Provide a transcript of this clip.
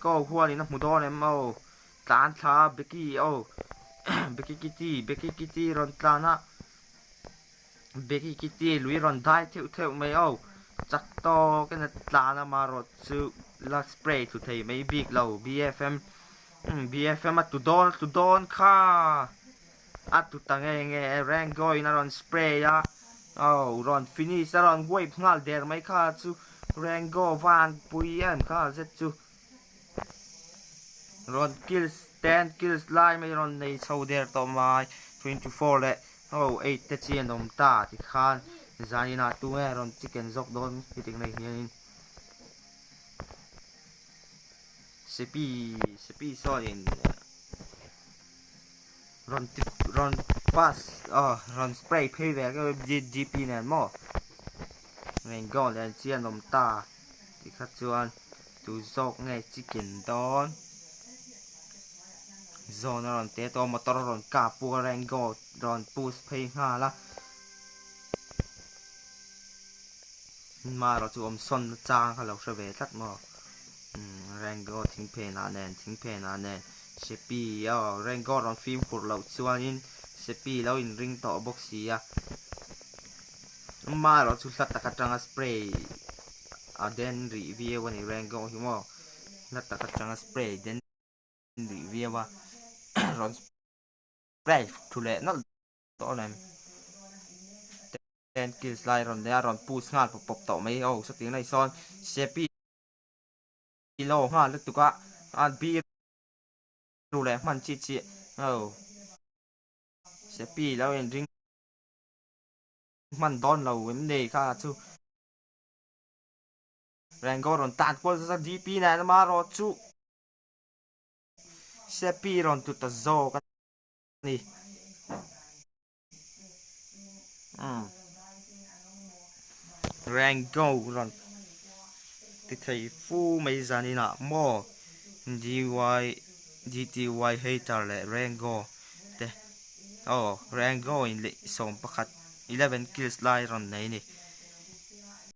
Go huanin a hmu dawn em aw tlan thla Becky aw Becky Kitty Becky Kitty rawn tlan a Becky Kitty lui rawn dai theuh theuh mai aw chak tawkin a tlan a marawh chu la spray thu thei mai bik lo BFM BFM a tu dawn a tu dawn kha a tu ta nge nge Rango in a rawn spray a aw rawn finish a rawn wipe nghal der mai kha chu Rango van pui em kha zet chu rawn kills ten kills lai mai rawn nei chho der tawh mai 24 leh aw 8 te chi an awm ta tikhan zaninah tunge rawn chicken zawk dawn hetiang lai hianin Sipi sipi sawnin rawn ti rawn pass aw rawn spray phei ve ka GP nen maw rainbow nen chian awm ta tikha chuan tu zawk nge chicken dawn zawn a rawn te tawh a motor a rawn kap puk a rainbow rawn push phei nghal a marawh chu awm sawn na chang kha lo hre ve tlat maw. Rango thingphenah nen thingphenah nen Sepi aw Rango rawn fimkhur loh chuanin Sepi lo inring tawh bawk si a amaherawh chu hla tak atanga spray a den rih viau a ni Rango hi maw hla tak atanga spray den rih viau a rawn spray thu leh nawlh tawh a ni. Ten kills lai rawn nei a rawn push nghal pawp pawp tawh mai aw saw tingna hi sawn Sepi lo nghal lutuk a a bir leh hman chi chi aw Sepi lo in ring hman dawn lo em nei kha chu Rango rawn tan kual zat a DP nen ama rawh chu Sepi rawn tut ta zawk a ni. Rango rawn ti thei fu mai zaninah maw DY DTY hater leh Rango te aw Rango in leh 11 kills lai rawn nei a ni.